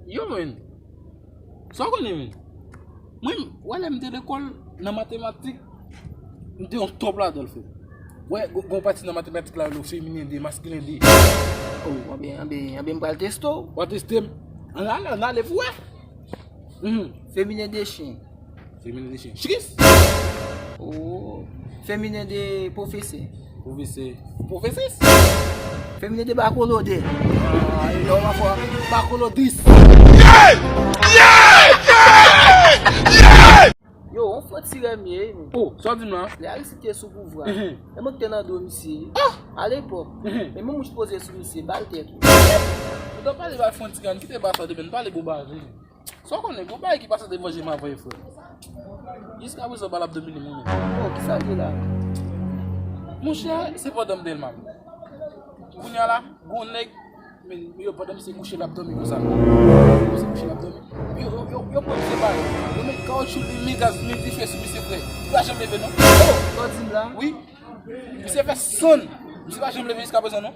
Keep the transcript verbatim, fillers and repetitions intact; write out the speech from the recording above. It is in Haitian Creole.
Yo, men. Sa w konnen, men? Mwen, wè, lè m te lekòl, nan matematik, m te yon top ladan l, frè. Wè, gon gon pati nan matematik la, yo feminen de, maskilen de. Oh, anben, anben, anben, m pral teste w. W a teste m? Ann ale, ann ale pou wè. Mhm. Feminen de chen. Feminen de chen. Chris! Oh, feminen de pwofesè. Pwofesè. Pwofesè? Feminen de bakolode. Ah, e non, ma foi. Bakolodis. Yo, on fwoti rèmye, wi, men. Oh, sa w di m la? Lè Aristid te sou pouvwa, mhm, e mwen ki te nan do misye. Ah! Alepòk, mhm, e menm ou sipoze sou misye, ba l tèt ou. Ou ta pale ba fwonti grann, kite ba sa demen, pale bon bagay. Sa w konnen, gon bagay ki pase devan je m avè frè. Jiskaprezan, ba l ap domine mwen menm. Oh, kisa l ye la? Monchè, se pandan m Dèlma. Kounye a la, gon nèg, men, yo pandan misye kouche, l ap dòmi konsa. Misye kouche, l ap dòmi. Yo, yo, yo, yo pran misye bagay. Yo met kawotchou, lwil, gaz, met dife sou misye, frè. Li pa janm leve, non. Oh, sa w di m la? Wi. Misye fè sonn. Misye pa janm leve jiskaprezan, non.